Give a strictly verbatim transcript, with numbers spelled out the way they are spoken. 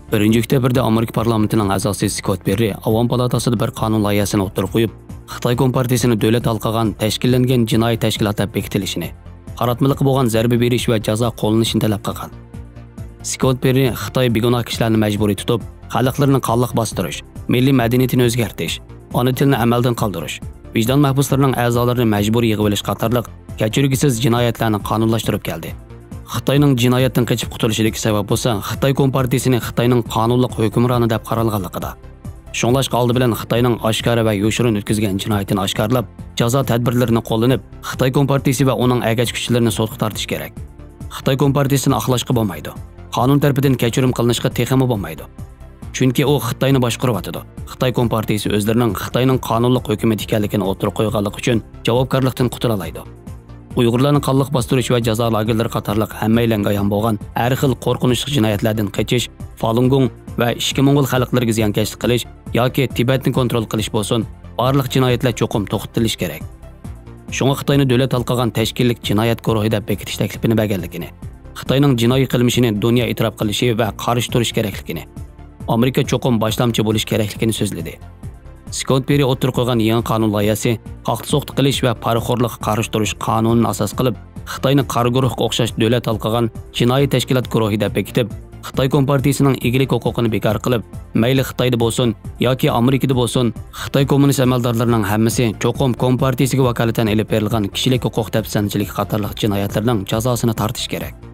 بىرىنچى ئۆكتەبىردە ئامېرىكا پارلامېنتىنىڭ ئەزاسى سكوت بېررى ئاۋام پالاتاسىدا بىر قانۇن لايىھەسىنى ئوتتۇرىغا قويۇپ، خىتاي كومپارتىيىسىنى دۆلەت ھالقىغان تەشكىللەنگەن جىنايى تەشكىلات دەپ بېكىتىلىشىنى، قاراتمىلىققا بولغان زەربە بېرىش ۋە جازا قوللىنىشنى تەلەپ قىلغان. سكوت بېررى خىتاي بىگۇناھ كىشىلەرنى مەجبۇرىي تۇتۇپ، خەلقلىرىنى قانلىق باستۇرۇش، مىللىي مەدەنىيىتىنى ئۆزگەرتىش، ئانا تىلنى ئەمەلدىن قالدۇرۇش، ۋىجدان مەھبۇسلىرىنىڭ ئەزالىرىنى مەجبۇرىي يىغىۋېلىش قاتارلىق كەچۈرگۈسىز جىنايەتلەرنى قانۇنلاشتۇرۇپ كەلدى. خىتاينىڭ جىنايەتتىن قېچىپ قۇتۇلۇشىدىكى سەۋەب بولسا، خىتاي كومپارتىيىسىنى خىتاينىڭ قانۇنلۇق ھۆكۈمرانى دەپ قارالغانلىقىدا. شۇڭلاشقا ئالدى بىلەن خىتاينىڭ ئاشكارا ۋە يوشۇرۇن ئۆتكۈزگەن جىنايىتىنى ئاشكارىلاپ، جازا تەدبىرلىرىنى قوللىنىپ، خىتاي كومپارتىيىسى ۋە ئۇنىڭ ئەگەشكۈچىلىرىنى سوتقا تارتىش كېرەك. خىتاي كومپارتىيىسىنى ئاقلاشقا بولمايدۇ. قانۇن تەرىپىدىن كەچۈرۈم قىلىنىشقا تېخىمۇ بولمايدۇ. چۈنكى ئۇ خىتاينى باشقۇرۇۋاتىدۇ. خىتاي كومپارتىيىسى ئۆزلىرىنىڭ خىتاينىڭ قانۇنلۇق ھۆكۈمىتى ئىكەنلىكىنى ئوتتۇرىغا قويغانلىقى ئۈچۈن جاۋابكارلىقتىن قۇتۇلالايدۇ. ئۇيغۇرلارنى قانلىق باستۇرۇش ۋە جازا لاگېرلىرى قاتارلىق ھەممەيلەنگە ئايان بولغان ھەر خىل قورقۇنچلۇق جىنايەتلەردىن قېچىش، فالۇنگوڭ ۋە ئىچكى موڭغۇل خەلقلىرىگە زىيانكەشلىك قىلىش ياكى تىبەتنى كونترول قىلىش بولسۇن، بارلىق جىنايەتلەر چوقۇم توختىتىلىشى كېرەك. شۇڭا خىتاينى دۆلەت ھالقىغان تەشكىللىك جىنايەت گۇرۇھى دەپ بېكىتىش تەكلىپىنى بەرگەنلىكىنى، خىتاينىڭ جىنايى قىلمىشىنى دۇنيا ئېتىراپ قىلىشى ۋە قارشى تۇرۇشى كېرەكلىكىنى، ئامېرىكا چوقۇم باشلامچى بولۇشى كېرەكلىكىنى سۆزلىدى. سكوت بېررى ئوتتۇرىغا قويغان يېڭى قانۇن لايىھەسى پاختا-سوختا قىلىش ۋە پارىخورلۇققا قارشى تۇرۇش قانۇنىنى ئاساس قىلىپ، خىتاينى قارا گۇرۇھقا ئوخشاش دۆلەت ھالقىغان جىنايى تەشكىلات گۇرۇھى دەپ بېكىتىپ، خىتاي كومپارتىيىسىنىڭ ئىگىلىك ھوقۇقىنى بىكار قىلىپ، مەيلى خىتايدا بولسۇن ياكى ئامېرىكىدا بولسۇن، خىتاي كوممۇنىست ئەمەلدارلىرىنىڭ ھەممىسى چوقۇم كومپارتىيىسىگە ۋاكالىتەن ئېلىپ بېرىلغان كىشىلىك ھوقۇق دەپسەندىچىلىكى قاتارلىق جىنايەتلىرىنىڭ جازاسىنى تارتىشى كېرەك.